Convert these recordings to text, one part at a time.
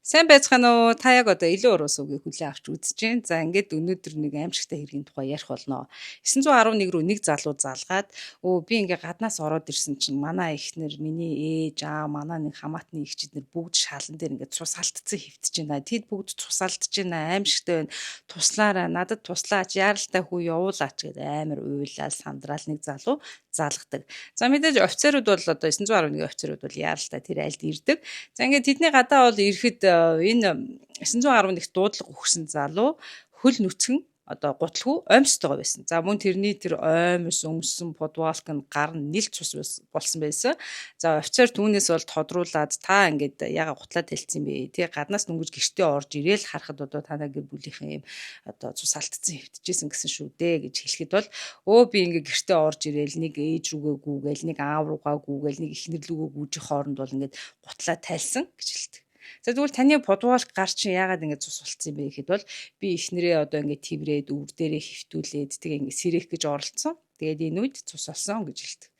Сайн байцгаана уу? Та яг одоо илүү уруу суугийг хүлээн авч үзэж байна. За, ингээд өнөөдөр нэг аимшигтай хэргийн тухай ярих болно. 911 рүү нэг залуу залгаад, "Өө, би ингээд гаднаас ороод ирсэн чинь манай эхнэр, миний ээж, аав, манай нэг хамаатны эгч эднэр бүгд шалан дээр ингээд цус алдсан хэвтэж байна. Тэд бүгд цус алдж байна. Аимшигтай байна. Туслаарай, надад туслаач, яаралтай хүү явуулаач" гэдэг амар уйлал сандраал нэг залуу залгадаг. За, мэдээж офицерууд бол одоо 911 офицерууд бол яаралтай тэр айлд ирдэг. За, ингээд тэдний гадаа бол ирэхэд энэ 911 дуудлага өгсөн залуу хөл нүцгэн, одоо гутлгүй оймстойгоо байсан. За, мөн тэрний тэр оймс өмссөн футболк нь гар нь нил цус болсон байсан. За, офицер түүнээс бол тодруулаад, та ингээд яга гутлаа тэлцсэн бэ? Тэ, гаднаас дөнгөж гэртээ орж ирээл харахад одоо танаа гэр бүлийнхэн юм одоо цус алдсан хэвтэжсэн гэсэн шүү дээ гэж хэлэхэд бол, өө, би ингээд гэртээ орж ирээл нэг ээж рүүгээ гүүгээл, нэг аав руугаа гүүгээл, нэг эхнэр лүүгээ гүүжих хооронд бол ингээд гутлаа тайлсан гэж хэлдэг. За, тэгвэл таны футболк, гар чинь яагаад ингэж цус болцсон юм бэ гэхэд бол би эхнэрээ одоо ингэж тэврээд өвөр дээрээ хэвтүүлээд, тэгээ ингэ сэрэх гэж оролцсон. Тэгээд энэ үед цус болсон гэж хэлдэг.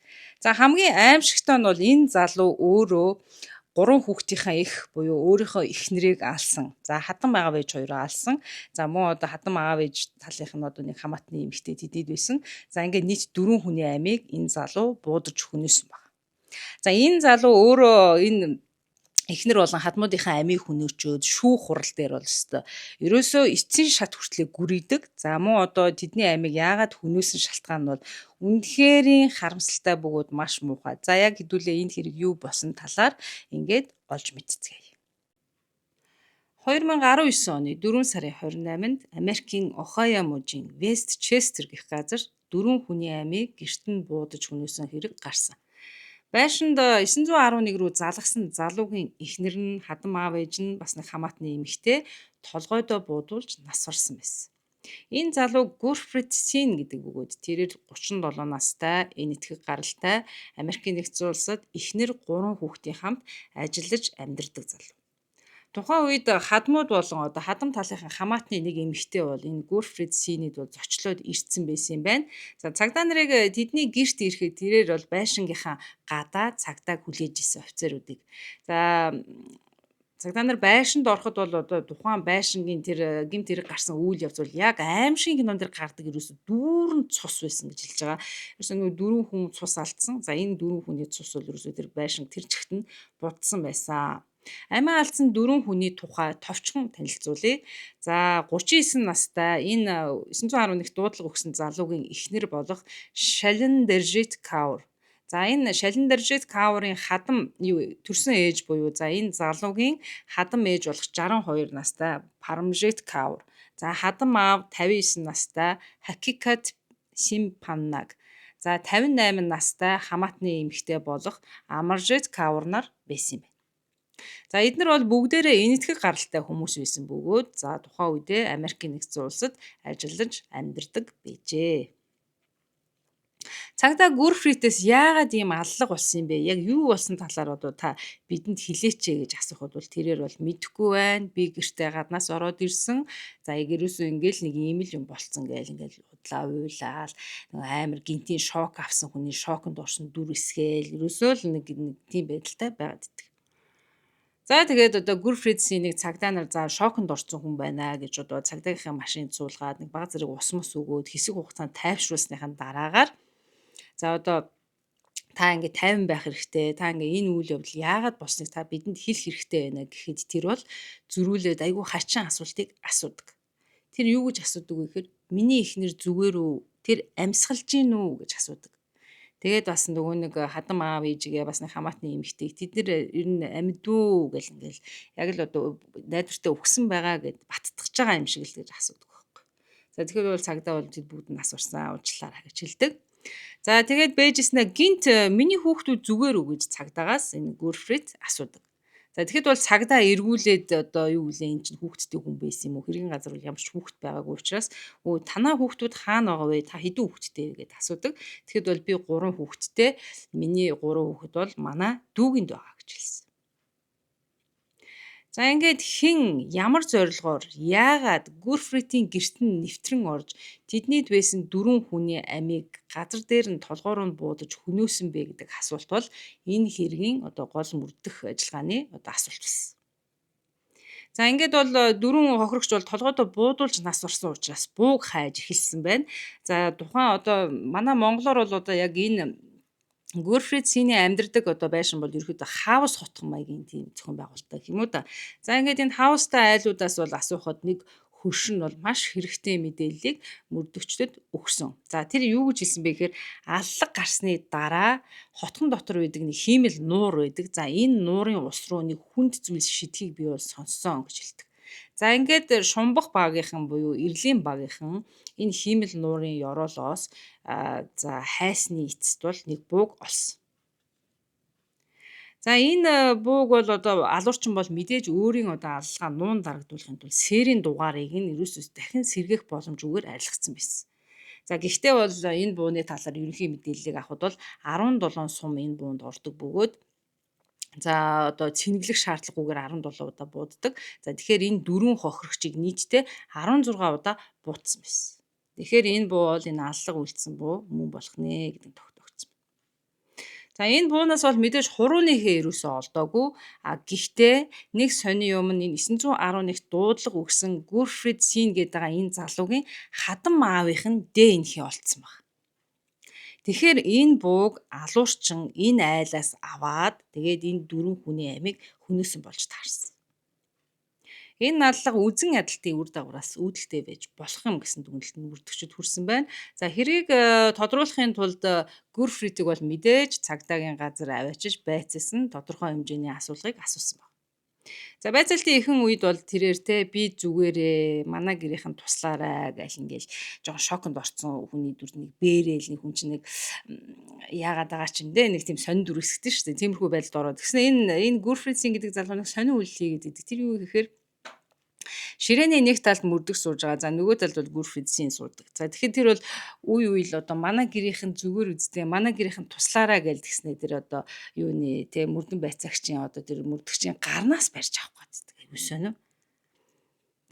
За, хамгийн аимшигтай нь бол энэ залуу өөрөө гурван хүүхдийнхээ эх буюу өөрийнхөө эхнэрийг алсан. За, хадам аав ээж хоёроо алсан. За, мөн одоо хадам аав ээж талынх нь одоо нэг хамаатны эмэгтэй тэдэд байсан. За, ингээд нийт дөрвөн хүний амийг энэ залуу буудаж хөнөөсөн байна. За, энэ залуу өөрөө энэ эхнэр болон хадмуудынхаа амийг хөнөөчөөд шүүх хурал дээр бол ёстой ерөөсөө эцсийн шат хүртлээ гүрийдэг. За, мөн одоо тэдний амийг яагаад хөнөөсөн шалтгаан нь бол үнэхэрийн харамсалтай бөгөөд маш муухай. За, яг хэдүүлээ энэ хэрэг юу болсон талаар ингээд олж мэдцгээе. 2019 оны 4 сарын 28-нд Америкийн Ohio мужийн Вест Честер гэх газар дөрвөн хүний амийг гэрт нь буудаж хөнөөсөн хэрэг гарсан. Байшинд 911 рүү залгасан залуугийн эхнэр нь, хадам аав ээж нь, бас нэг хамаатны эмэгтэй толгойдоо буудуулж нас барсан байсан. Энэ залуу Гурприт Син гэдэг бөгөөд тэрээр 37 настай, энэтхэг гаралтай, Америкийн Нэгдсэн Улсад эхнэр, гурван хүүхдийн хамт ажиллаж амьдардаг залуу. Тухайн үед хадмууд болон одоо хадам талынхын хамаатны нэг эмэгтэй бол энэ Гурфрид Синид бол зочлоод ирсэн байсан юм байна. За, цагдаа нарыг тэдний гэрт ирэхэд тэрээр бол байшингийнхаа гадаа цагдааг хүлээж исэн офицеруудыг. За, цагдаа нар байшинд ороход бол одоо тухайн байшингийн тэр гэмт хэрэг гарсан үйл явц бол яг аймшгийн кинон дээр гардаг ерөөсө дүүрэн цус байсан гэж хэлж байгаа. Ерөөсө нөгөө дөрвөн хүн цус алдсан. За, энэ дөрвөн хүний цус бол ерөөсө тэр байшин тэр чигт нь будсан байсан. Амиа алдсан дөрвөн хүний тухай товчхон танилцуулъя. За, 39 настай энэ 911 дуудлага өгсөн залуугийн эхнэр болох Шалиндержит Каур. За, энэ Шалиндержит Каурын хадам юу төрсөн ээж буюу за энэ залуугийн хадам ээж болох 62 настай Парамжит Каур. За, хадам аав 59 настай Хакикат Симпаннаг. За, 58 настай хамаатны эмэгтэй болох Амаржит Каур нар байсан юм байна. За, эднэр бол бүгдээрээ энэтхэг гаралтай хүмүүс байсан бөгөөд за тухайн үедээ Америкийн Нэгдсэн Улсад ажиллаж амьдардаг байжээ. Цагдаа Гүрфритээс яагаад ийм аллага болсон юм бэ? Яг юу болсон талаар одоо та бидэнд хэлээч гэж асуухад бол тэрээр бол мэдэхгүй байна. Би гэртээ гаднаас ороод ирсэн. За, яг ерөөсөө ингээл нэг ийм л юм болцсон гээл ингээл худлаа уйлаал, нэг амар гинтийн шок авсан хүний шоконд орсон дүр эсгээл ерөөсөө л нэг нэг тийм байдалтай байгаад идэг. За, тэгээд одоо Гүрфридсийн нэг цагдаа нар за шоконд орсон хүн байна гэж одоо цагдаагийнхаа машинд суулгаад нэг бага зэрэг ус мус өгөөд хэсэг хугацаанд тайвшруулсныхаа дараагаар, за, одоо та ингээ тайван байх хэрэгтэй. Та ингээ энэ үйл явдал яагаад болсныг та бидэнд хэлэх хэрэгтэй байна гэхэд тэр бол зөрүүлээд айгүй хачин асуултыг асуудаг. Тэр юу гэж асуудаг вэ гэхээр миний эхнэр зүгээр үү? Тэр амьсгалж гин үү гэж асуудаг. Тэгээд бас нөгөө нэг хадам аав ээжигээ, бас нэг хамаатны эмэгтэйг тэд нэр ер нь амьд үү гэл ингээл яг л одоо найдвартай өгсөн байгаа гэд баттгаж байгаа юм шиг л гэж асуудаг байхгүй. За, тэгэхээр бол цагдаа бол тэд бүгд нас барсан, уучлаарай гэж хэлдэг. За, тэгээд бэжснэ гинт миний хүүхдүүд зүгээр үү гэж цагдаагаас энэ Гүрфрид асуудаг. За, тэгэхэд бол цагдаа эргүүлээд одоо юу гэлээ, эн чинь хүүхэдтэй хүн байсан юм уу? Хэргийн газар бол ямар ч хүүхэд байгаагүй учраас, өө, танаа хүүхдүүд хаана байгаа вэ? Та хэдэн хүүхэдтэй вэ гэдээ асуудаг. Тэгэхэд бол би гурван хүүхэдтэй. Миний гурван хүүхэд бол манай дүүгинд байгаа гэж хэлсэн. За, ингээд хэн ямар зорилгоор яагаад Гүрфритийн гэрт нь нэвтрэн орж тэднийд байсан дөрвөн хүний амийг газар дээр нь толгоор нь буудаж хөнөөсөн бэ гэдэг асуулт бол энэ хэргийн одоо гол мөрдөх ажиллагааны одоо асуулт болсон. За ингээд бол дөрвөн хохирогч бол толгойдоо буудуулж нас барсан учраас бууг хайж эхэлсэн байна. За тухайн одоо манай монголоор бол одоо яг энэ Гөрфрид Синий амьдардаг одоо байшин бол ерөөхдөө хаус хотхон маягийн тийм зохион байгуулалттай гэх юм уу да. За ингээд энэ хаустай айлуудаас бол асуухад нэг хөрш нь бол маш хэрэгтэй мэдээллийг мөрдөгчдөд өгсөн. За тэр юу гэж хэлсэн бэ гэхээр аллаг гарсны дараа хотхон дотор байдаг нэг хиймэл нуур байдаг. За энэ нуурын ус руу нэг хүнд зүйл шидхийг би бол сонссон гэж хэлдэг. За ингээд шумбах багийнхан буюу эрлийн багийнхан энэ хиймэл нуурын ёроолоос за хайсны эцэст бол нэг бууг олсон. За энэ бууг бол одоо алуурчин бол мэдээж өөрийн одоо аллгаа нуун дарагдуулахын тулд серийн дугаарыг нь ерөөсөөс дахин сэргээх боломжгүйгээр арилгацсан байсан. За гэхдээ бол энэ бууны талаар ерөнхий мэдээллийг авахад бол 17 сум энэ буунд ордог бөгөөд за одоо цэнэглэх шаардлагагүйгээр 17 удаа бууддаг. За тэгэхээр энэ дөрвөн хохирогчийг нийтдээ 16 удаа буудсан байсан. Тэгэхээр энэ буу бол энэ аллага үлдсэн буу мөн болох нэ гэдэг тогтоогдсон. За энэ буунаас бол мэдээж хурууны хээ ерөөсөө олдоогүй. А гэхдээ нэг сони юм нь энэ 911-т дуудлага өгсөн Гүрфрид Син гэдэг байгаа энэ залуугийн хадам аавынх нь ДНХ олдсон баг. Тэгэхээр энэ бууг алуурчин энэ айлаас аваад тэгээд энэ дөрвөн хүний амийг хөнөөсөн болж таарсан. Энэ надлага үзэн ядалтын үр дагавраас үүдэлтэй байж болох юм гэсэн дүгнэлтэнд мөрдөгчид хүрсэн байна. За хэрийг тодруулахын тулд Гүрфридийг бол мэдээж цагдаагийн газар аваачиж байцаасан тодорхой хэмжээний асуулгыг асуусан байна. За байцаалтын ихэнх үед бол тэрээр те би зүгээрээ манай гэрийнхэн туслаарай гэл ингээл жоохон шоконд орцсон хүний дүр нэг бэрээл нэг хүн чинь нэг яагаад байгаа ч юм дээ нэг тийм сонин дүр эсгдэн шүү дээ. Тиймэрхүү байдалд ороод. Тэгсэн энэ Гүрфридсийн гэдэг залуу нэг сонин үйл хийгээд идэг. Тэр юу гэхээр ширээний нэг талд мөрдөх сууж байгаа. За нөгөө талд бол Гүрфридсийн суудаг. За тэгэхээр тэр бол үе үе л одоо манай гэрийнхэн зүгээр үздэй, манай гэрийнхэн туслаараа гэж тэгснэ тэр одоо юуны тэ мөрдөн байцаагчийн одоо тэр мөрдөгчийн гарнаас барьж авах гэдэг. Айгуу сонио.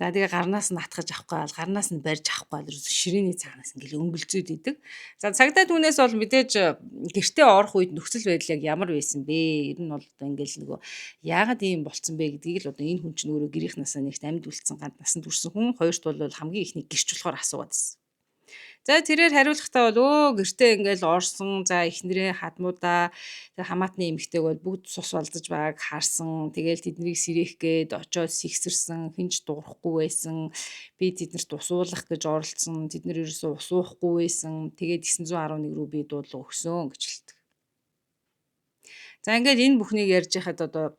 За тэгээ гарнаас нь атгаж авахгүй бол гарнаас нь барьж авахгүй бол ширээний цаанаас ингээл өнгөлзөөд идэг. За цагдаа түүнээс бол мэдээж гэртээ орох үед нөхцөл байдал яг ямар байсан бэ? Ер нь бол одоо ингээл нөгөө яагаад ийм болцсон бэ гэдгийг л одоо энэ хүн чинь өөрөө гэрийнхнасаа нэгт амьд үлдсэн ганд насанд хүрсэн хүн, хоёрт бол хамгийн ихний гэрч болохоор асуугаад байсан. За тэрээр хариулахдаа бол өө гэртээ ингээл орсон. За эхнэрээ хадмуудаа тэр хамаатны эмэгтэйг бол бүгд цус валзаж байгааг харсан. Тэгээл тэднийг сэрэх гээд очиод сэгсэрсэн. Хинч дуурахгүй байсан. Би тэднэрт ус уулах гэж оролцсон. Тэд нар ерөөсөө ус уухгүй байсан. Тэгээд 911 рүү би дуудлага өгсөн гэж хэлдэг. За ингээд энэ бүхнийг ярьж байхад одоо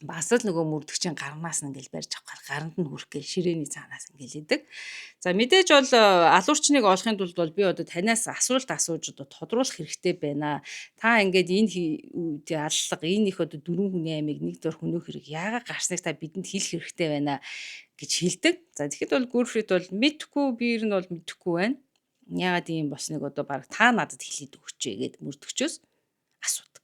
бас л нөгөө мөрдөгчийн гарнаас нь ингээл барьж авах гаранд нь хүрэх гээл ширээний цаанаас ингээл идэг. За мэдээж бол алуурчныг олохын тулд бол би одоо танаас асуулт асууж одоо тодруулах хэрэгтэй байна. Та ингээд энэ аллага энэ их одоо дөрвөн хүний амийг нэг дор хөнөөх хэрэг яагаад гарсныг та бидэнд хэлэх хэрэгтэй байна гэж хэлдэг. За тэгэхэд бол Гүрфрид бол мэдхгүй би ер нь бол мэдэхгүй байна. Яагаад ийм болсныг одоо баг та надад хэлээд өгч ээ гэд мөрдөгчөөс асуудаг.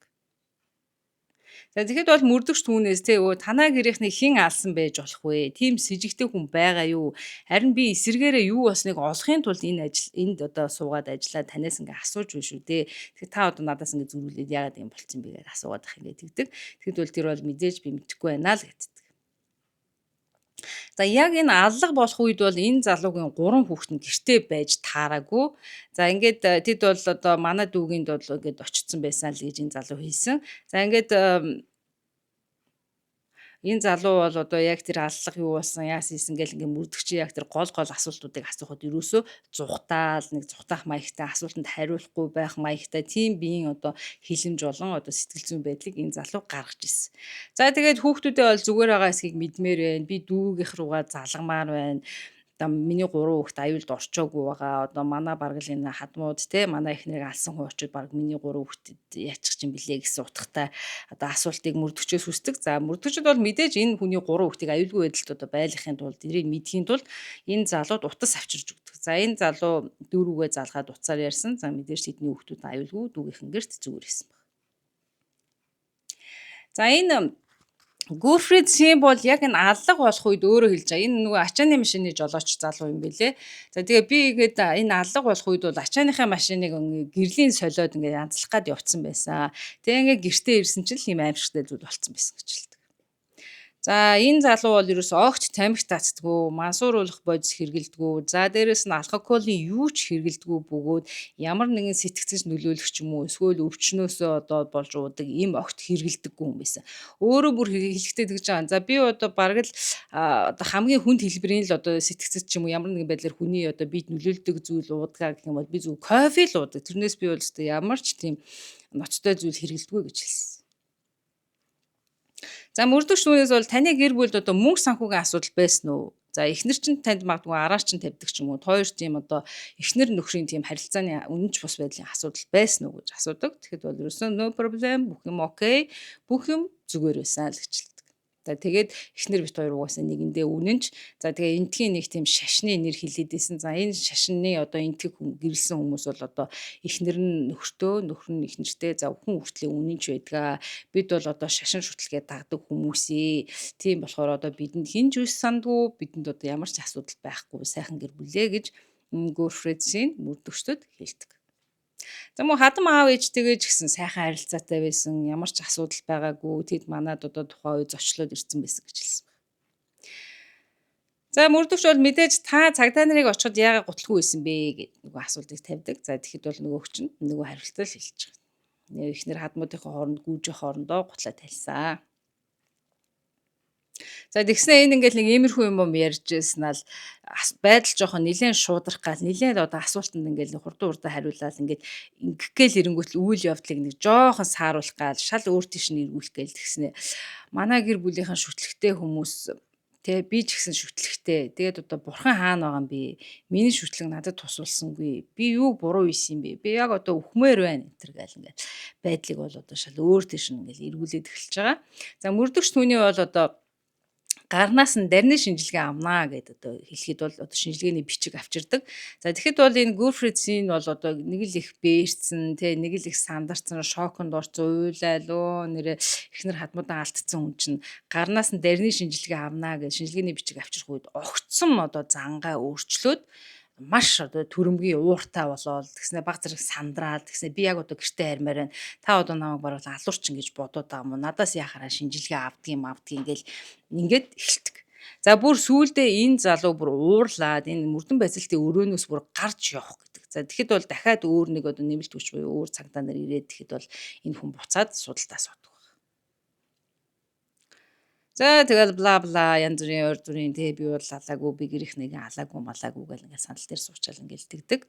За тэгэхэд бол мөрдөгч түүнээс те өө танаа гэрийнхний хэн алсан байж болох вэ? Тийм сэжигтэй хүн байгаа юу? Харин би эсэргээрээ юу болсныг олохын тулд энэ ажил энд одоо суугаад ажиллаа танаас ингээ асууж байна шүү дээ. Тэгэхээр та одоо надаас ингээ зөрүүлээд яагаад юм болцсон бэ гэж асуугаад ах ингээ тэгдэг. Тэгэхэд бол тэр бол мэдээж би мэдэхгүй байна л гэдэг. За яг энэ аллага болох үед бол энэ залуугийн гурван хүүхэд нь гэртээ байж таараагүй. За ингээд тэд бол одоо манай дүүгийн бол ингээд очсон байсан л гэж энэ залуу хэлсэн. За ингээд энэ залуу бол одоо яг тэр аллах юу болсон, яасан хийсэн гэл ингээ мөрдөгч яг тэр гол гол асуултуудыг асуухад ерөөсөө зугтаал нэг зугтаах маягтай асуултанд хариулахгүй байх маягтай тийм биеийн одоо хилэмж болон одоо сэтгэл зүйн байдлыг энэ залуу гаргаж ирсэн. За тэгээд хүүхдүүдээ бол зүгээр байгаа эсхийг мэдмээр байна. Би дүүгийнх руугаа залгамаар байна. Одоо миний гурван хүүхэд аюулд орчоогүй байгаа. Одоо манай бараг л энэ хадмууд те манай эхнэрийг алсан хүн очиод бараг миний гурван хүүхдэд яачих юм блэ гэсэн утгатай одоо асуултыг мөрдөгчөөс хүсдэг. За мөрдөгчд бол мэдээж энэ хүний гурван хүүхдийг аюулгүй байдалд одоо байлгахын тулд тэрийг мэдхийн тулд энэ залууд утас авчирж өгдөг. За энэ залуу дүүрүүгээ залгаад утсаар ярьсан. За мэдээж тэдний хүүхдүүд аюулгүй дүүгийнхэн гэрт зүгээр байсан баг. За энэ Гүрфрид Сим бол яг энэ аллага болох үед өөрөө хэлж байгаа. Энэ нөгөө ачааны машины жолооч залуу юм бэлээ. За тэгээ би ингээд энэ аллага болох үед бол ачааныхаа машиныг гэрлийн солиод ингээд янзлах гад явцсан байсан. Тэгээ ингээд гэртээ ирсэн чинь л ийм аимшигтай зүйл болцсон байсан гэж хэлдэг. За, энэ залуу бол ерөөс огт тамхи татдаггүй, мансууруулах бодис хэрэглэдэггүй. За, дээрэс нь алкоголын юу ч хэрэглэдэггүй бөгөөд ямар нэгэн сэтгэцэд нөлөөлөх ч юм уу эсвэл өвчнөөсөө одоо болж уудаг ийм огт хэрэглэдэггүй юм байсан. Өөрөө бүр хэлэхдээ тэгж байгаа. За, би одоо бараг л одоо хамгийн хүнд хэлбэрийн л одоо сэтгэцэд ч юм уу ямар нэгэн байдлаар хүний одоо бид нөлөөлдөг зүйл уудгаа гэх юм бол би зөв кофе л уудаг. Тэрнээс би бол өстой ямар ч тийм ноцтой зүйл хэрэглэдэггүй гэж хэлсэн. За, мөрдөгч түүнээс бол таны гэр бүлд одоо мөнгө санхүүгийн асуудал байсан уу? За, эхнэр чинь танд магадгүй араар чинь тавьдаг ч юм уу. Хоёр тийм одоо эхнэр нөхрийн тийм харилцааны үнэнч бус байдлын асуудал байсан уу гэж асуудаг. Тэгэхэд бол ерөөсөө no problem, бүх юм okay, бүх юм зүгээр байсан л гэж хэлдэг. За, тэгээд эхнэр бит хоёр угаасаа нэгэндээ үнэнч. За, тэгээ энэтхийн нэг тийм шашны нэр хэлээд исэн. За, энэ шашны одоо энэтхэг гэрлэсэн хүмүүс бол одоо эхнэр нь нөхөртөө, нөхөр нь эхнэртэй, за, хүн хүртлээ үнэнч байдгаа. Бид бол одоо шашин шүтлгээ дагдаг хүмүүсээ. Тийм болохоор одоо бидэнд хэн ч үс сандгүй, бидэнд одоо ямар ч асуудал байхгүй, сайхан гэр бүлээ гэж Гөрфредсийн мөрдөгчдөд хэлдэг. За, мөн хадам аав ээжтэйгээ ч гэсэн сайхан харилцаатай байсан, ямар ч асуудал байгаагүй. Тэд манад одоо тухайн үе зочлоод ирсэн байсан гэж хэлсэн байна. За, мөрдөгч бол мэдээж та цагдаа нарыг очиход яагаад гутлгүй байсан бэ гэд нөгөө асуултыг тавьдаг. За, тэгэхэд бол нөгөөх чинь нөгөө хариултаа л хэлж байгаа. Эхнэр хадмуудынхаа хооронд гүйж хоорондоо гутлаа талсан. За, тэгснэ энэ ингээл нэг иймэрхүү юм ярьж байсан ал байдал жоохон нилээн шуудрах гал нилээн одоо асуултанд ингээл хурдан хурдан хариулаад ингээд ингэх гээл ирэнгүүт л үйл явдлыг нэг жоохон сааруулах гал шал өөр тийш нь эргүүлэх гээл тэгснэ. Манай гэр бүлийнхэн шүтлэгтэй хүмүүс тэ, би ч гэсэн шүтлэгтэй. Тэгээд одоо бурхан хаана байгаа юм бэ? Миний шүтлэг надад тусалсангүй. Би юу буруу хийсэн юм бэ? Би яг одоо үхмээр байна энэ төр гээл ингээд байдлыг бол одоо шал өөр тийш нь ингээл эргүүлээд эхэлж байгаа. За, мөрдөгч түүний бол одоо гарнаас нь дарны шинжилгээ авнаа гэд одоо хэлэхэд бол одоо шинжилгээний бичиг авчирдаг. За, тэгэхэд бол энэ Гөрфредсийн бол одоо нэг л их бээрцэн тэ, нэг л их сандарсан, шоконд орсон, уйлайлөө нэрэ эхнэр хадмуудаа алдсан хүн чинь гарнаас нь дарны шинжилгээ авнаа гэж шинжилгээний бичиг авчирх үед огцсон одоо зангаа өөрчлөөд маш одоо төрөмгийн ууртай болоод тэгснэ баг зэрэг сандраал тэгснэ би яг одоо гэртээ хармаар байна. Та одоо намайг бараг алуурчин гэж бодоод байгаа юм уу? Надаас яхаараа шинжилгээ авдгийн авдгийн гэл ингээд эхэлдэг. За, бүр сүүлдээ энэ залуу бүр уурлаад энэ мөрдөн байцаалтын өрөөнөөс бүр гарч явах гэдэг. За, тэгэхэд бол дахиад өөр нэг одоо нэмэлт хүч буюу өөр цагдаа нар ирээд тэгэхэд бол энэ хүн буцаад судалдаа суудаг. За, тэгэл бла бла янз бүрийн ойр зүрийн тэ, би бол алаагүй, би гэрэх нэг алаагүй малаагүй гэл ингээд сандал дээр суучаал ингээд тэгдэг.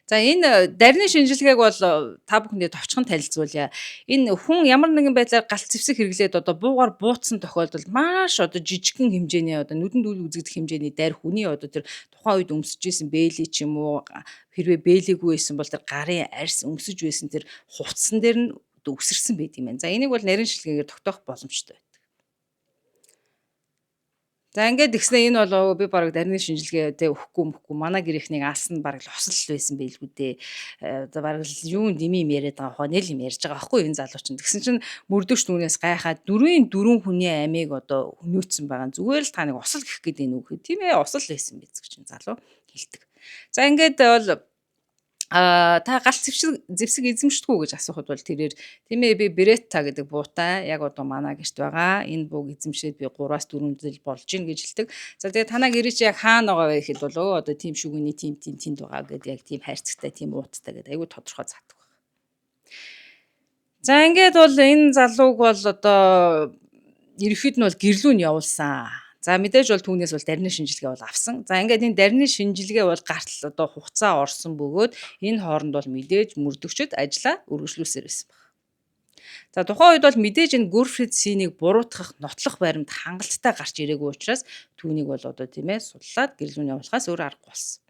За, энэ дарны шинжилгээг бол та бүхэндээ товчхон танилцуулъя. Энэ хүн ямар нэгэн байдлаар галт зэвсэг хэрэглээд одоо буугаар бууцсан тохиолдолд маш одоо жижигхэн хэмжээний одоо нүдэнд үл үзэгдэх хэмжээний дарь хүний одоо тэр тухайн үед өмсөж исэн бээлий ч юм уу, хэрвээ бээлийгүй байсан бол тэр гарын арьс өмсөж байсан тэр хувцсан дээр нь үсэрсэн байт юм байна. За, энийг бол нарийн шилгээгээр тогтоох боломжтой байдаг. За, ингээд тэгснэ энэ бол би бараг дарны шинжилгээ тэ өгөхгүй мөхгүй манай гэрийнхнийг алсан бараг л осол байсан байлгүй дээ. Одоо бараг л юун дими юм яриад байгаа хаа нэл юм ярьж байгаа байхгүй энэ залуу чинь. Тэгсэн чинь мөрдөгч нүнээс гайхаад дөрвийн дөрвөн хүний амийг одоо хөнөөцсөн байгаа. Зүгээр л та нэг осол гэх гээд энэ үг. Тийм ээ, осол байсан биз гэж залуу хэлдэг. За, ингээд бол та галт зэвсэг эзэмшдэг үү гэж асуухад бол тэрээр тийм ээ, би Беретта гэдэг буутай яг одоо манай гэрт байгаа. Энэ бууг эзэмшээд би 3-4 жил болж гин гэж хэлдэг. За, тэгээ танаа гэрээ чи яг хаана байгаа вэ гэхэд бол өө одоо тийм шүгэний тийм тийм тэнд байгаа гэд яг тийм хайрцагтай, тийм ууттай гэдэг айгүй тодорхой заадаг байна. За, ингээд бол энэ залууг бол одоо ерөнхийд нь бол гэрлүү нь явуулсан. За, мэдээж бол түүнээс бол дарны шинжилгээ бол авсан. За, ингээд энэ дарны шинжилгээ бол гартал одоо хугацаа орсон бөгөөд энэ хооронд бол мэдээж мөрдөгчд ажлаа үргэлжлүүлсээр байсан баг. За, тухайн үед бол мэдээж энэ Гөрфрид Синийг буруутгах нотлох баримт хангалттай гарч ирээгүй учраас түүнийг бол одоо тийм ээ судлаад гэрлүүн явуулахаас өөр аргагүй болсон.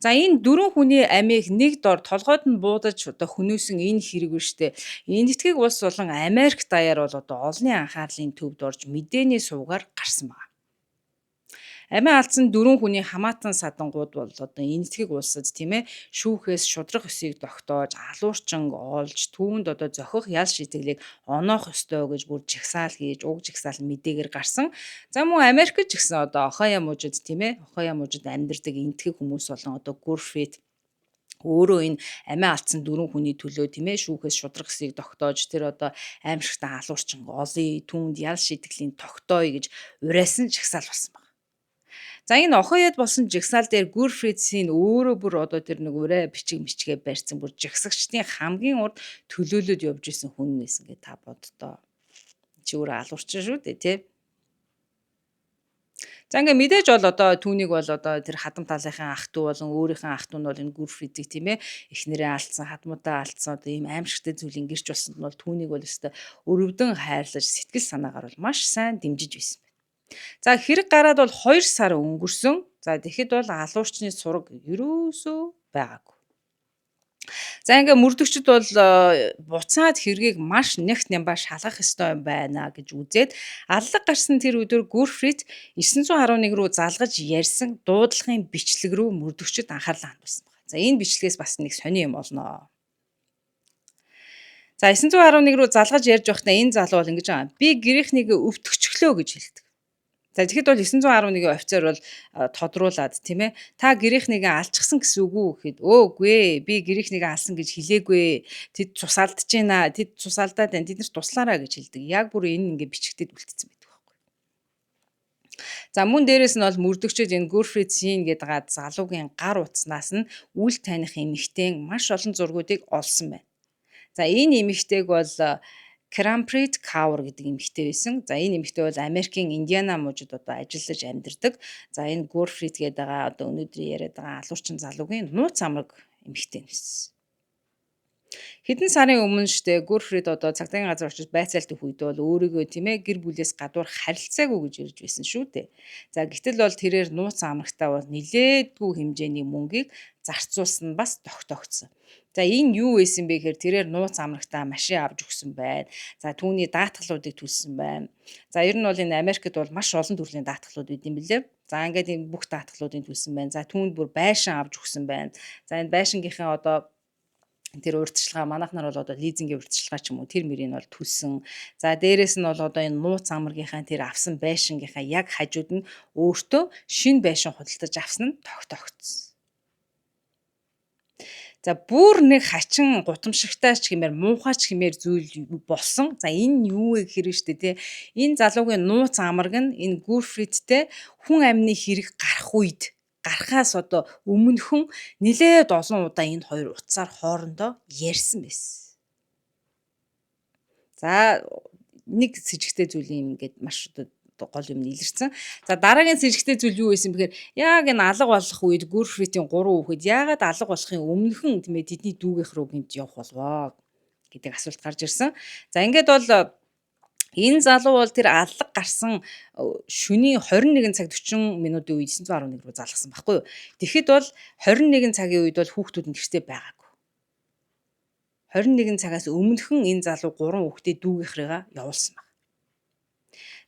За, энэ дөрвөн хүний амийг нэг дор толгойд нь буудаж одоо хөнөөсөн энэ хэрэг биш үү? Энэтхэг улс болон Америк даяар бол одоо олонний анхаарлын төвд орж мэдээний сувгаар гарсан байна. Амиа алдсан дөрвөн хүний хамаатан садангууд бол одоо энэтхэг улсад тийм ээ шүүхээс шударга ёсыг тогтоож, алуурчин олж түүнд одоо зохих ял шийтгэлийг оноох ёстой гэж бүр жагсаал хийж, уг жагсаал мэдээгээр гарсан. За, мөн Америкт ч гэсэн одоо Охайо мужид тийм ээ Охайо мужид амьдардаг энэтхэг хүмүүс болон одоо Гүрфит Өөрөө энэ амиа алдсан дөрвөн хүний төлөө, тийм ээ, шүүхээс шударга ёсыг тогтоож, тэр одоо аймшигтай алуурчин олъё, түүнд ял шитгэлийн тогтооё гэж уриалсан жагсаал болсон байна. За, энэ Охин яд болсон жагсаал дээр Гүрфрид Син өөрөө бүр одоо тэр нэг урай бичиг мичгээ барьсан, бүр жагсагчдын хамгийн урд төлөөлөд явж исэн хүн нэсэн гэж та боддоо. Чи өөрөө алуурчин шүү дээ, тий? За, ингээ мэдээж бол одоо түүнийг бол одоо тэр хадам талынхаа ах дүү болон өөрийнхөө ах дүү нь бол энэ Гүрфридийг, тийм ээ, эхнэрээ алдсан, хадмуудаа алдсан, одоо ийм аймшигтай зүйлийн гэрч болсонд нь бол түүнийг бол өстой өрөвдөн хайрлаж, сэтгэл санаагаар бол маш сайн дэмжиж байсан байна. За, хэрэг гараад бол 2 сар өнгөрсөн. За, тэгэхэд бол алуурчны сураг ерөөсөө байгаагүй. За, ингээ мөрдөгчд бол буцаад хэргийг маш нягт нямбай шалгах ёстой юм байна гэж үзээд аллаг гарсан тэр өдөр Гүрфрид 911 рүү залгаж ярьсан дуудлагын бичлэг рүү мөрдөгчд анхаарлаа хандуулсан байна. За, энэ бичлэгээс бас нэг сони юм олноо. За, 911 рүү залгаж ярьж байхдаа энэ залуу бол ингэж байгаа. Би гэрийнхнийг өвтгөчихлөө гэж хэлдэг. За, тэгэхэд бол 911-ийн офицер бол тодруулаад, тийм ээ, та гэрийнхнийгээ алчихсан гэсэн үг үү гэхэд, өө үгүй ээ, би гэрийнхнийгээ алсан гэж хэлээгүй, тэд цус алдаж байна, тэд цус алдаад байна, тэд нарт туслаараа гэж хэлдэг. Яг бүр энэ ингээ бичигдээд үлдсэн байдаг байхгүй. За, мөн дээрэс нь бол мөрдөгчд энэ Гүрфрид Син гэдэг залуугийн гар утаснаас нь үл таних эмэгтэйн маш олон зургуудыг олсон байна. За, энэ эмэгтэйг бол Крамприт Каур гэдэг эмэгтэй байсан. За, энэ эмэгтэй бол Америкийн Индиана мужид одоо ажиллаж амьдардаг. За, энэ Гүрфрид гэдэг байгаа одоо өнөөдрийн яриад байгаа алуурчин залуугийн нууц амраг эмэгтэй байсан. Хэдэн сарын өмнө штэ Гүрфрид одоо цагдаагийн газар очиж байцаалт өгөх үед бол өөрийгөө, тийм ээ, гэр бүлээс гадуур харилцаагүй гэж ярьж байсан шүү дээ. За, гэтэл бол тэрээр нууц амрагтаа бол нилээдгүй хэмжээний мөнгийг зарцуулсан нь бас тогтоогдсон. За, энэ юу байсан бэ гэхээр тэрээр нууц амрагтаа машин авч өгсөн байна. За, түүний даатгалуудыг төлсөн байна. За, ер нь бол энэ Америкт бол маш олон төрлийн даатгалууд байд юм билээ. За, ингээд энэ бүх даатгалуудыг төлсөн байна. За, түүнд бүр байшин авч өгсөн байна. За, энэ байшингийнхаа одоо тэр урьдчилгаа, манайх нар бол одоо лизингийн урьдчилгаа ч юм уу, тэр мөрийг бол төлсөн. За, дээрэс нь бол одоо энэ нууц амрагийнхаа тэр авсан байшингийнхаа яг хажууд нь өөртөө шинэ байшин худалдаж авсан нь тогтоогдсон. За, бүр нэг хачин гутамшигтай ч гэмээр, муухай ч гэмээр зүйл болсон. За, энэ юу вэ гэхээр штэ тий. Энэ залуугийн нууц амраг нь энэ Гүрфридтэй хүн амны хэрэг гарах үед, гарахаас одоо өмнөхөн нилээд олон удаа энэ хоёр утсаар хоорондоо ярьсан байсан. За, нэг сэжигтэй зүйл юм ингээд маш одоо гол юм илэрсэн. За, дараагийн сэжигтэй зүйл юу байсан бэхээр яг энэ алга болох үед Гүрфритийн гурван хүүхэд яагаад алга болохын өмнөхөн, тийм ээ, тэдний дүүгийнх рүү гинт явах болвоо гэдэг асуулт гарч ирсэн. За, ингээд бол энэ залуу бол тэр алга гарсан шөнийн 21 цаг 40 минутын үед 911 рүү залгасан байхгүй юу. Тэгэхэд бол 21 цагийн үед бол хүүхдүүд нь гэртээ байгаагүй. 21 цагаас өмнөхөн энэ залуу гурван хүүхдээ дүүгийнхрийгаа явуулсан байна.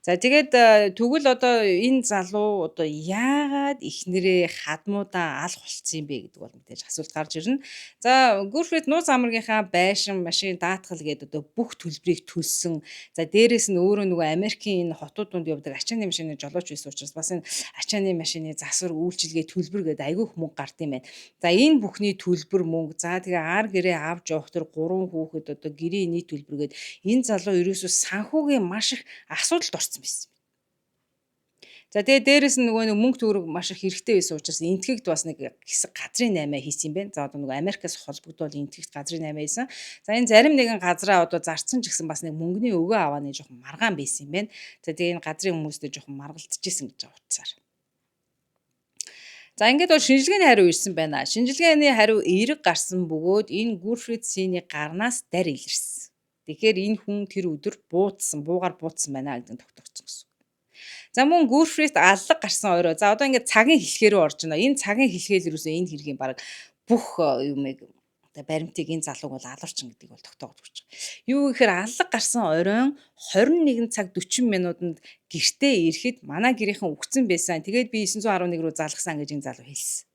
За, тэгээд тэгвэл одоо энэ залуу одоо яагаад эхнэрээ, хадмуудаа алга болцсон юм бэ гэдэг бол мэдээж асуулт гарч ирнэ. За, Гүрфрид нууц амрагийнхаа байшин, машин, даатгал гэдэг одоо бүх төлбөрийг төлсөн. За, дээрэс нь өөрөө нөгөө Америкийн энэ хотууд дунд явдаг ачааны машины жолооч байсан учраас бас энэ ачааны машины засвар, үйлчилгээ, төлбөр гэдэг айгүй их мөнгө гард юм байна. За, энэ бүхний төлбөр мөнгө, за, тэгээ ар гэрээ авч явах тэр гурван хүүхэд, одоо гэрээ нийт төлбөр гээд энэ залуу ерөөсөө санхүүгийн маш их асуудалд орсон байсан. За, тэгээ дээрэс нь нөгөө нэг мөнгө төгрөг маш их хэрэгтэй байсан учраас Энэтхэгт бас нэг хэсэг газрын наймаа хийсэн юм байна. За, одоо нөгөө Америкаас холбогдвол Энэтхэгт газрын наймаа хийсэн. За, энэ зарим нэгэн газраа одоо зарцсан ч гэсэн бас нэг мөнгөний өгөө авааны жоохон маргаан байсан юм байна. За, тэгээ энэ газрын хүмүүстэй жоохон маргалдчихсэн гэж байгаа утсаар. За, ингээд бол шинжилгээний хариу ирсэн байна. Шинжилгээний хариу эерэг гарсан бөгөөд энэ Гүрфрид Синий гарнаас дарь илэрсэн. Тэгэхээр энэ хүн тэр өдөр буудсан, буугаар буудсан байна гэдэг нь тогтогдсон гэсэн. За, мөн Гүрфрид аллаг гарсан орой. За, одоо ингээд цагийн хэлхээ рүү орж байна. Энэ цагийн хэлхээ л юусэн энэ хэргийн баг бүх юмыг одоо баримтыг, энэ залууг бол алуурчин гэдгийг бол тогтоогод өгч байгаа. Юу гэхээр аллаг гарсан оройн 21 цаг 40 минутанд гэртээ ирэхэд манай гэрийнхэн үхсэн байсан. Тэгээд би 911 рүү залгасан гэж энэ залуу хэлсэн.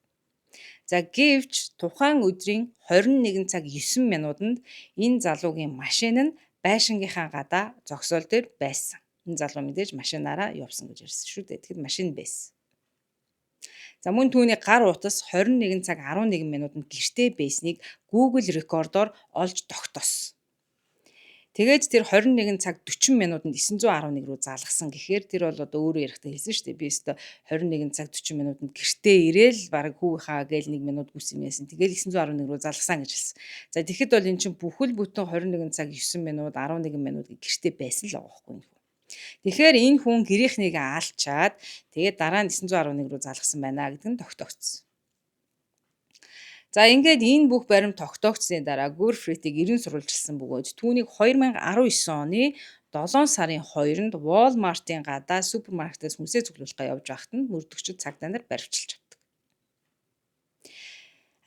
За, гэвч тухайн өдрийн 21 цаг 9 минутанд энэ залуугийн машин нь байшингийнхаа гадаа зогсоол дээр байсан. Энэ залуу мэдээж машинаараа явсан гэж ярьсан шүү дээ. Тэгэхэд машин байсан. За мөн түүний гар утас 21 цаг 11 минутанд гэртээ байсныг Google рекордоор олж тогтоосон. Тэгээд тэр 21 цаг 40 минутанд 911 рүү залгасан гэхээр тэр бол одоо өөрөө ярихдаа хэлсэн шүү дээ. Би өстө 21 цаг 40 минутанд гэртээ ирээл бараг хүүхаа гээл 1 минут гүс юм яасан. Тэгэл 911 рүү залгасан гэж хэлсэн. За тэгэхэд бол эн чинь бүхэл бүтэн 21 цаг 9 минут 11 минут гэртээ байсан л байгаа байхгүй юу? Тэгэхээр энэ хүн гэрийнхнийг аалчаад тэгээд дараа нь 911 рүү залгасан байна гэдэг нь тогтоогдсон. За ингээд энэ бүх баримт тогтоогдсны дараа Гүрфритийг эрен сурвалжилсан бөгөөд түүнийг 2019 оны 7 сарын 2-нд Walmart-ын гадаа супермаркетээс хүнсээ цуглуулахаа явж байхад нь мөрдөгчид цагдаа нар баривчилж авдаг.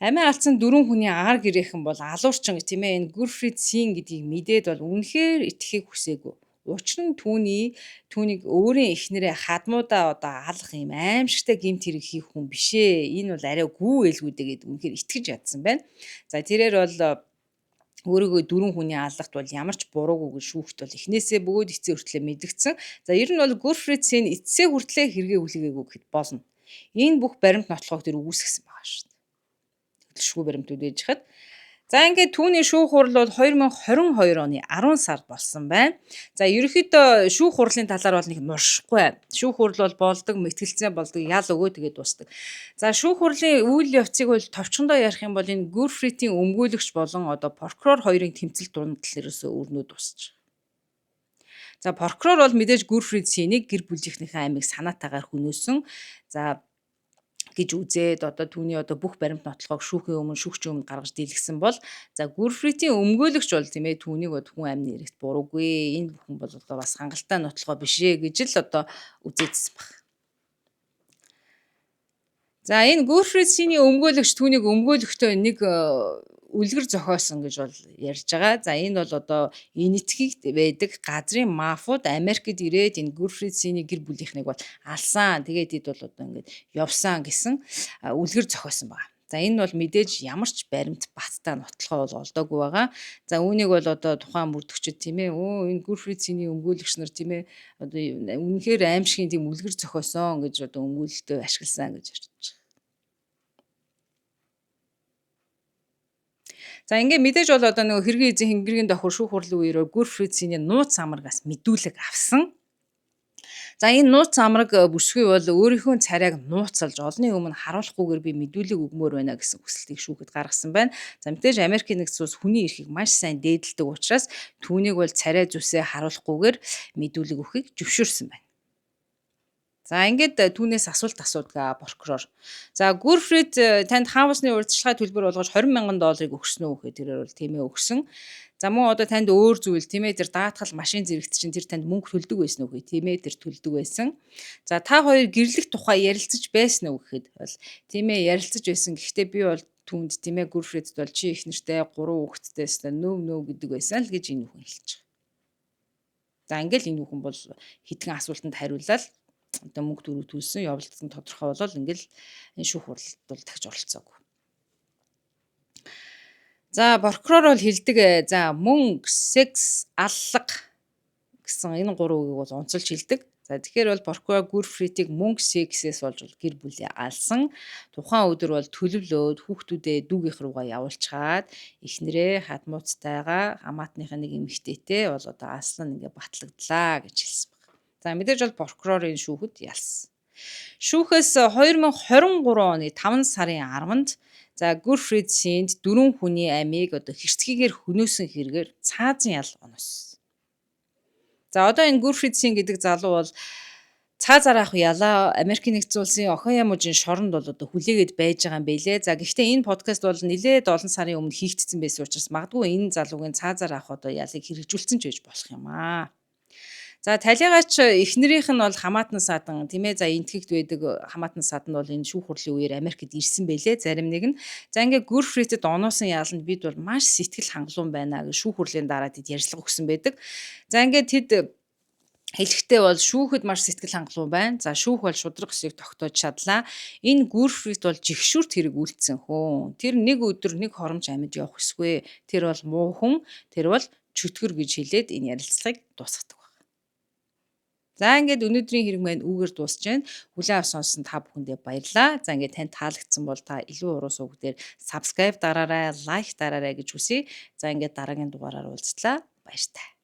Амиа алдсан дөрвөн хүний ар гэрээхэн бол алуурчин тийм ээ энэ Гүрфрид Син гэдгийг мэдээд бол үнэхээр итгэхийг хүсээгүй. Учир нь түүнийг өөрийн эхнэрээ хадмуудаа одоо алах юм аимшигтай гэмт хэрэг хийх хүн биш ээ. Энэ бол арай гүү ээлгүүдээ гэд үнэхээр итгэж ядсан байна. За тэрээр бол өөрийгөө дөрвөн хүний аллахт бол ямар ч буруугүй гэж шүүхт бол эхнээсээ бөгөөд эцсийн хүртлээ мэдэгдсэн. За ер нь бол Гүрфрид Син эцсээ хүртлээ хэрэгээ хүлээгээгүй гэхэд болно. Энэ бүх баримт нотлохог тэр үүсгэсэн байгаа шүү дээ. Хөдөлшгүй баримтууд байж хад. За ингээд түүний шүүх хурал бол 2022 оны 10 сард болсон байна. За ерөнхийдөө шүүх хурлын талаар бол нэг нуршихгүй. Шүүх хурал бол болдог, мэтгэлцээ болдог, ял өгөө тэгээд дуусдаг. За шүүх хурлын үйл явцыг бол товчхондоо ярих юм бол энэ Гүрфритийн өмгөөлөгч болон одоо прокурор хоёрын тэмцэл дундал ерөөсөө өрнөө дуусчих. За прокурор бол мэдээж Гүрфрид Синийг гэр бүлийнхнийхээ амийг санаатаагаар хөнөөсөн. За гэж үзээд одоо түүний одоо бүх баримт нотлохог шүүхийн өмнө шүүгчийн өмнө гаргаж дийлгсэн бол за Гүрфритийн өмгөөлөгч бол тийм ээ түүнийг бод хүн амны хэрэгт буруугүй, энэ бүхэн бол одоо бас хангалттай нотлохоо биш ээ гэж л одоо үзээдсэн баг. За энэ Гүрфрит Синий өмгөөлөгч түүнийг өмгөөлөхдөө нэг үлгэр зохиосон гэж бол ярьж байгаа. За энэ бол одоо энэтхэгт байдаг газрын мафууд Америкт ирээд энэ Гүрфрид Синий гэр бүлийнхнийг бол алсан. Тэгээд эд бол одоо ингээд явсан гэсэн үлгэр зохиосон байгаа. За энэ бол мэдээж ямар ч баримт баттай нотлохоо бол олдоогүй байгаа. За үүнийг бол одоо тухайн мөрдөгчд тийм ээ өө энэ Гүрфрид Синий өмгөөлөгч нар тийм ээ одоо үнэхээр аимшигын тийм үлгэр зохиосон гэж одоо өмгөөлөлтөд ашигласан гэж ярьж байгаа. За ингээ мэдээж бол одоо нөгөө хэргийн эзэн хэнгэргийн давхар шүүх хурлын үеэр Гүрфридсийн нууц амрагаас мэдүүлэг авсан. За энэ нууц амраг бүсгүй бол өөрийнхөө царайг нууцлж олонний өмнө харуулахгүйгээр би мэдүүлэг өгмөр байна гэсэн хүсэлтийг шүүхэд гаргасан байна. За мэдээж Америкийн нэгдсэн улс хүний эрхийг маш сайн дээдэлдэг учраас түүнийг бол царай зүсээ харуулахгүйгээр мэдүүлэг өгөхийг зөвшөөрсөн байна. За ингээд түүнээс асуулт асуудаг прокурор. За Гүрфрид танд хаусны урьдчилгаа төлбөр болгож 20 мянган долларыг өгсөн үү гэхэд тэрээр бол тийм ээ өгсөн. За мөн одоо танд өөр зүйл тийм ээ тэр даатгал машин зэрэгт чинь тэр танд мөнгө төлдөг байсан уу гэх тийм ээ тэр төлдөг байсан. За та хоёр гэрлэх тухай ярилцаж байсан уу гэхэд бол тийм ээ ярилцаж байсан. Гэхдээ би бол түүнд тийм ээ Гүрфридэд бол чи их нэртэй 3 хүүхэдтэй байсан нөв нөв гэдэг байсан л гэж энэ хүн хэлж байгаа. За ингээл энэ хүн бол хитгэн асуултанд хариулаад одоо мөнгө төгрөг төлсөн явдлын тодорхой болол ингээл энэ шүүх хуралд бол дахиж оролцоогүй. За прокурор бол хэлдэг за мөнгө, секс, аллага гэсэн энэ гурван үгийг бол онцолж хэлдэг. За тэгэхээр бол прокурор Гүрфритийг мөнгө сексээс болж бол гэр бүлээ алсан. Тухайн өдөр бол төлөвлөөд хүүхдүүдээ дүүгийнх руугаа явуулчаад эхнэрээ хадмууцтайгаа хамаатныхаа нэг эмэгтэйтэй бол одоо алсан ингээ батлагдлаа гэж хэлсэн байна. За мэдээж бол прокурорын шүүхэд ялсан. Шүүхээс 2023 оны 5 сарын 10-нд за Гүрфрид Синд дөрвөн хүний амийг одоо хэрцгийгээр хөнөөсөн хэрэгээр цаазан ял оноос. За одоо энэ Гүрфрид Син гэдэг залуу бол цаазаар авах ялаа Америкийн нэгдсэн улсын Охио мужийн шоронд бол одоо хүлээгээд байж байгаа юм билэ. За гэхдээ энэ подкаст бол нэлээд олон сарын өмнө хийгдсэн байсан учраас магадгүй энэ залуугийн цаазаар авах одоо ялыг хэрэгжүүлсэн ч байж болох юм аа. За талигаач эхнэрийнх нь бол хамаатан садан тийм ээ за энэтхэгт байдаг хамаатан садан бол энэ шүүх хурлын үеэр Америкт ирсэн байлээ зарим нэг нь. За ингээ Гүрфритэд оноосон яаланд бид бол маш сэтгэл хангалуун байна гэж шүүх хурлын дараа тэд ярилцлага өгсөн байдаг. За ингээ тэд хэлэхдээ бол шүүхэд маш сэтгэл хангалуун байна. За шүүх бол шудраг ёсыг тогтоож чадлаа. Энэ Гүрфрит бол жигшүүрт хэрэг үйлдсэн хүн. Тэр нэг өдөр нэг хоромж амьд явах ёсгүй. Тэр бол муу хүн, тэр бол чөтгөр гэж хэлээд энэ ярилцлагыг дуусгадаг. За, ингээд өнөөдрийн хэрэг маань үүгээр дуусч байна. Хүлээн авч сонссон та бүхэндээ баярлалаа. За, ингээд танд таалагдсан бол та илүү уруу суваг дээр subscribe дараарай, like дараарай гэж хүсье. За, ингээд дараагийн дугаараар уулзлаа. Баяртай.